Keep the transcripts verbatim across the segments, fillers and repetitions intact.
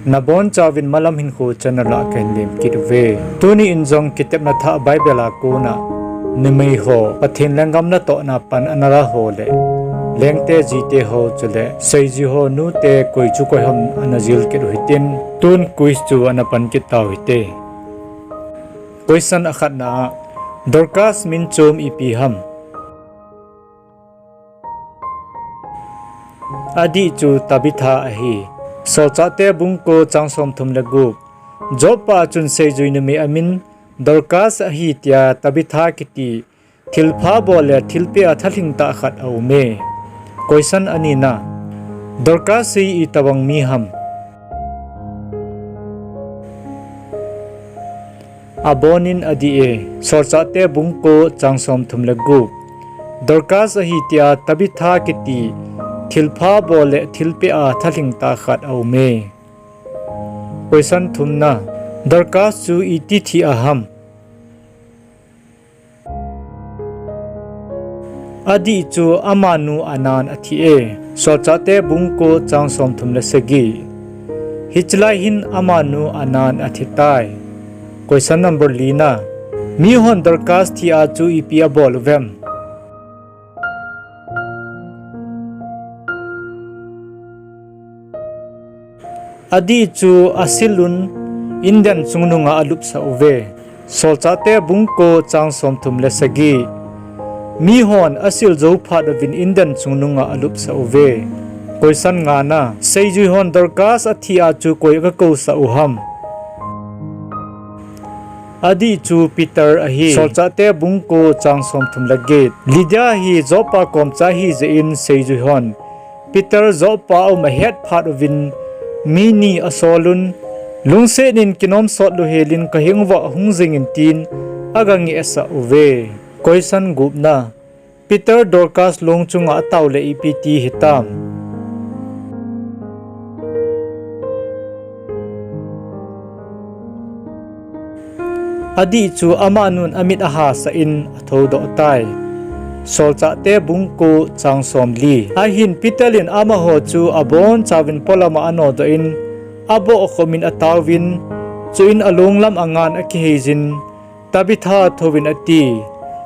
Nabonchauvin Malam Hinkho channel a kahin lemkit uve. Tuni in jong kitepna thah Bible a kona numei ho Pathen lenggam natohna pan ana lah ho le lengte jite ho chule seijui ho nute koi chu koi ham ana jilkit u hitin, tun quiz chu ana pankit tau hite. Question akhatna a, Dorcas min chom ipi ham? Adih chu Tabitha ahi. Solchahte bung ko chang somthum le gup. Joppa a chun seijui numei amin Dorcas ahi tia Tabitha kiti thilpha bol le thilpeh a thalhing tah khat aume. Question anina, Dorcas hi itobang mi ham? Abonin adih e. Solchahte bung ko chang somthum le gup. Dorcas ahi tia Tabitha kiti thilpha bol le thilpeh a thalhing tah khat aume. Question thumna, Dorcas chu iti thi a ham? Adih chu amanu anan athi e. Solchahte bung ko chang somthum le sagi. Hichelai hin amanu anan athi tai. Question number lina, mihon Dorcas thi a chu ipi abol uvem? Adih chu asilun, indan chungnunga alupsah uve. Solchahte bung ko chang somthum le sagi. Mihon asil jou phat uvin indan chungnunga alupsah uve. Question ngana, seijui hon Dorcas athi a chu koi agakousah u ham? Adih chu Peter ahi. Solchahte bung ko chang somthum le get. Lydia hi Joppa komcha ahijeh in seijui hon Peter Joppa a um ahet phat uvin mi ni asolun, lungset in kinom sot louhelin kaheng uva hung jingin tin agangehsah uve. Question gupna, Peter Dorcas long chunga atao le ipi ti hitam? Adih chu amanun amit ahasah in athoudoh tai. Solchahte bung ko chang somli. Ahin Peter in amaho chu abonchauvin polama anodoh in, abohkhom in ataovin, chuin along lam angan akiheijin, Tabitha thouvin ati.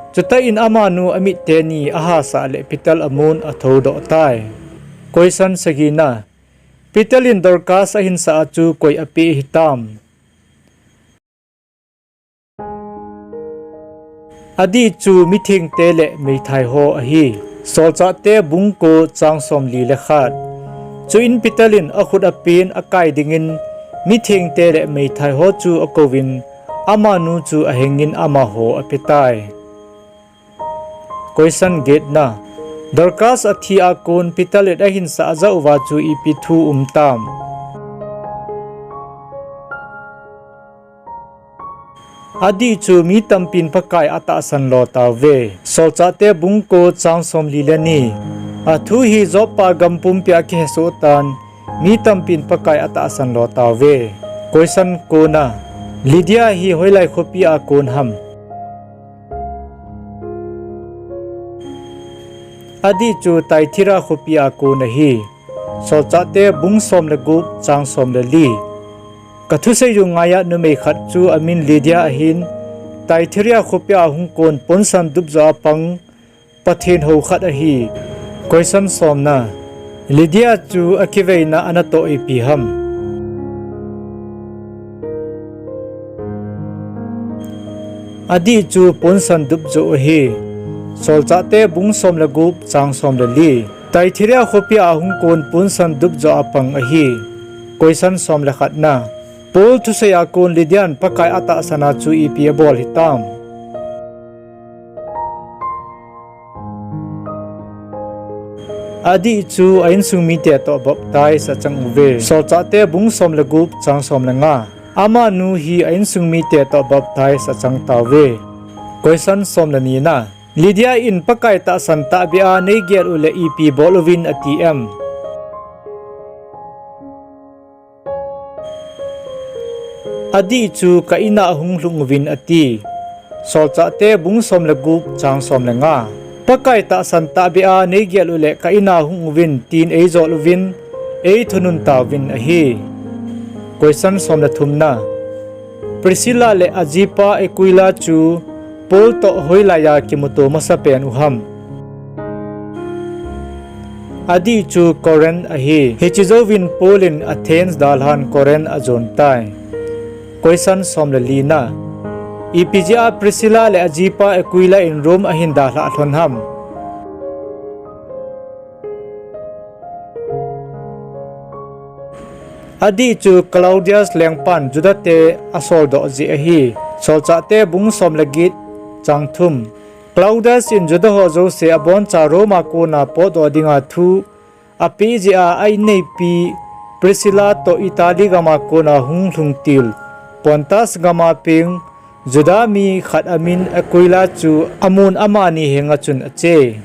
Chutah in amanu amit teni ahasah le Peter amun athoudoh tai. Question sagina, Peter in Dorcas ahinsah a chu koi apeh hitam? Adih chu mithengte le meithai ho ahi. Solchahte bung ko chang somli le khat. Chuin Peter in akhut apen akai dingin mithengte le meithai ho chu akouvin, amanu chu ahengin amaho apetai. Question getna, Dorcas athi a kon Peter in ahinsah ajah uva chu ipi thu umtam? Adih chu mi tampin Pakai atahsan lo tauve. Solchahte bung ko chang somli le ni. Athu hi Joppa gam pumpia kihesoh tan, mi tampin Pakai atahsan lo tauve. Question kona, Lydia hi hoilai khopia kon ham? Adih chu Thyatira khopia kon ahi. Solchahte bung som le gup chang som le li. Kathusei u ngaiya numei khat chu amin Lydia ahin, Thyatira khopia hung kon ponsan dupjoh a pang Pathen hou khat ahi. Question somna, Lydia chu akiveina anatoh ipi ham? Adih chu ponsan dupjoh ahi. Solchahte bung som le gup chang som le li. Thyatira khopia hung kon ponsan dupjoh a pang ahi. Question som le khatna, Paul thusei a kon Lydian Pakai atahsan a chu ipi abol hitam? Adih chu a insung mite toh baptize achang uve. Solchahte bung som le gup chang som le nga. Amanu hi a insung mite toh baptize achang tauve. Question som le nina, Lydia in Pakai tahsan tahbeh a neigel u le ipi bol uvin ati em? Adih chu ka ina hung lhung uvin ati. Solchahte bung som le gup chang som le nga. Pakai tahsan tahbeh a neigel u le ka ina hung uvin tin eijol uvin, eithunun tauvin ahi. Question som le thumna. Priscilla le ajipa Aquila chu Paul toh hoilaiya kimuto masapen uham? Adih chu Corinth ahi. Hiche jouvin Paul in Athens dalhan Corinth ajon tai. Question som le lina. Ipi jeh a Priscilla le ajipa Aquila in Rome ahin dalhah lhon ham? Adih chu Claudius lengpan Judate asoldoh jeh ahi. Solchahte bung som le get chang thum. Claudius in Juda ho jouse aboncha Rome a kona potdoh dinga thu apeh jeh a a-inneipi Priscilla toh Italy gama kona hung lhungtil Pontus gama peng Juda mi khat amin Aquila chu amun amani henga chun ache.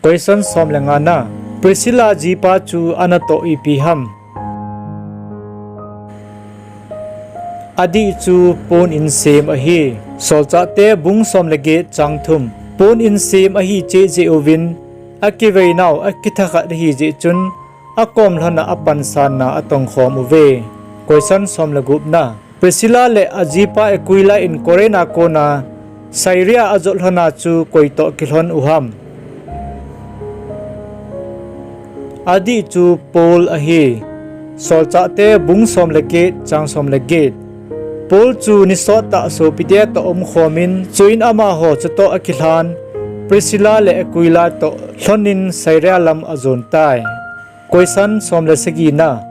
Question som le ngana. Priscilla jipa chu anatoh ipi ham? Adih chu pon in sem ahi. Solchahte bung som le get chang thum. Pon in sem ahi cheh jeh uvin akiveinau akithakhat ahi jeh chun akom lhona apansanna atongkhom uve. Question som le gupna. Priscilla le ajipa Aquila in Corinth a kona Syria ajot lhona chu koi toh kilhon uham? Adih chu Paul ahi. Solchahte bung som le get chang som le get. Paul chu nisottah sopite toh umkhomin chuin amaho chutoh akilhan Priscilla le Aquila toh lhonin Syria lam ajon tai. Question som le sagina.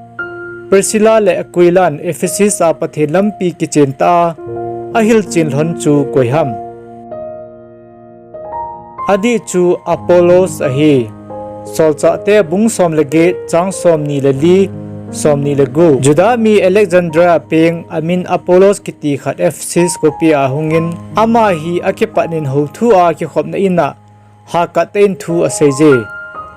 Priscilla le Aquilan Ephesus a Pathen lampi kichen tah a ahilchen lhon chu koiham? Adih chu Apollos ahi. Solchahte bung som le get chang somni le li, somni le gup. Juda mi Alexandria peng amin Apollos kiti khat Ephesus khopia ahungin ama hi akipatnin houthu a kikhopna in a hakattah in thu aseije.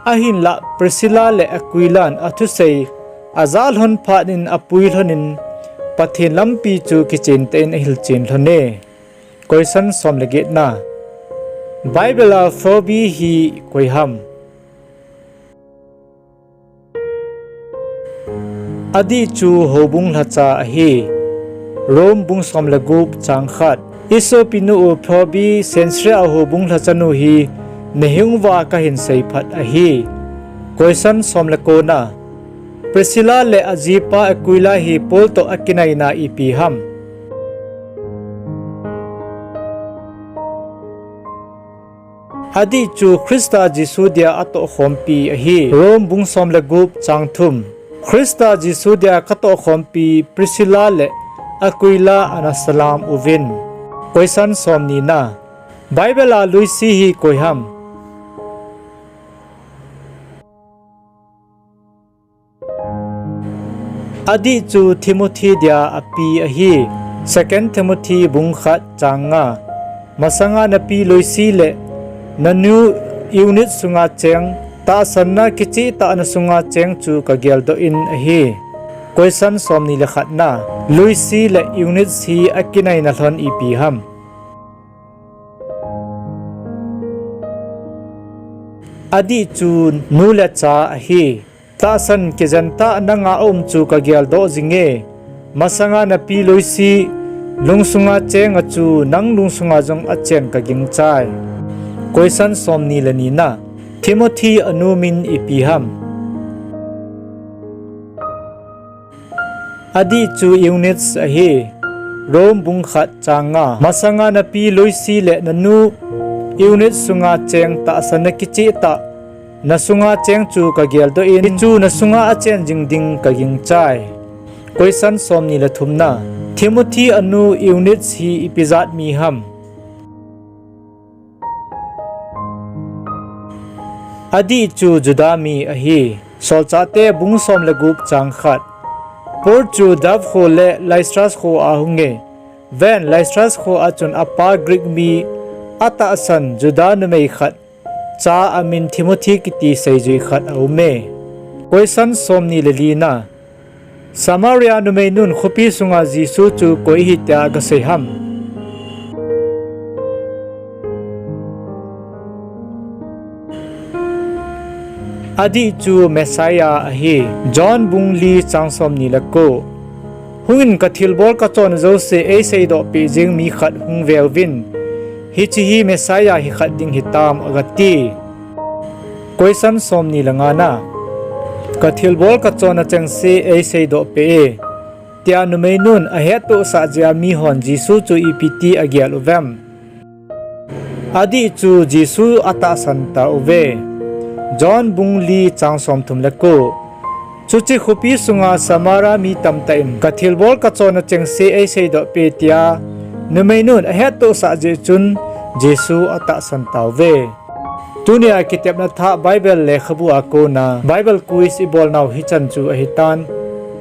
Ahinlah Priscilla le Aquilan athusei ajah lhon phatnin apui lhonin Pathen lampi chu kichentah in ahilchen lhone. Question som le getna. Bible a Phoebe hi koiham? Adih chu houbung lhacha ahi. Rome bung som le gup chang khat. Isopinu u Phoebe Cenchrea houbung lhachanu hi nahing uva kahin seiphat ahi. Question som le kona. Priscilla le ajipa Aquila hi Paul toh akinaina ipi ham? Adih chu Christa Jesu dia atohkhompi ahi. Rome bung som le gup chang thum. Christa Jesu dia katohkhompi Priscilla le Aquila ana salam uvin. Question somnina. Bible a Lucy hi koiham? Adih chu Timothy dia api ahi. Second Timothy bung khat chang nga. Masanga napi Lucy le nanu Eunice sunga cheng tahsanna kichehtah nasunga cheng chu kageldoh in ahi. Question somni le khatna. Lucy le Eunice hi akinaina lhon ipi ham? Adih chu nu le cha ahi. Tahsan kijentah nanga aum chu kageldoh jinge. Masanga napi Lucy lungsunga chenga chu nang lungsunga jong achen kagingchai. Question somni le nina. Timothy anu min ipi ham? Adih chu Eunice ahi. Rome bung khat chang nga. Masanga napi Lucy le nanu Eunice sunga cheng tahsanna kichehtah nasunga cheng chu kageldoh in, hichu nasunga achen jing ding kagingchai. Question somni le thumna. Timothy anu Eunice hi ipi jat mi ham? Adih chu Juda mi ahi. Solchahte bung som le gup chang khat. Paul chu Derbe kho le Lystra kho ahunge. Ven, Lystra kho a chun apa Greek mi atahsan Juda numei khat cha amin Timothy kiti seijui khat aume. Question somni le lina. Samaria numeinun khopi sunga Jesu chu koi ahi tia agasei ham? Adih chu Messiah ahi. John bung li chang somni le ko. Hungin kathilbol kachonna jouse eiseidoh peh jeng mi khat hung veuvin, hiche hi Messiah hi khat ding hitam agati. Question somni le ngana. Kathilbol kachonna chengse eiseidoh peh e, tia numeinun ahettohsah jeh a mihon Jesu chu ipi ti agel uvem? Adih chu Jesu atahsan tauve. John bung li chang somthum le ko. Chuche khopi sunga Samaria mi tamtah in kathilbol kachonna chengse eiseidoh peh e tia numeinun ahettohsah jeh chun Jesu atahsan tauve. Tunia kitepna thah Bible lekhabu a kona Bible quiz ibolnau hichan chu ahitan.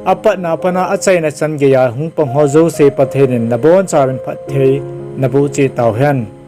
Apatna pana achaina chan geiya hung pangho jouse Pathen in nabonchauvin phatthei naboh cheh tauhen.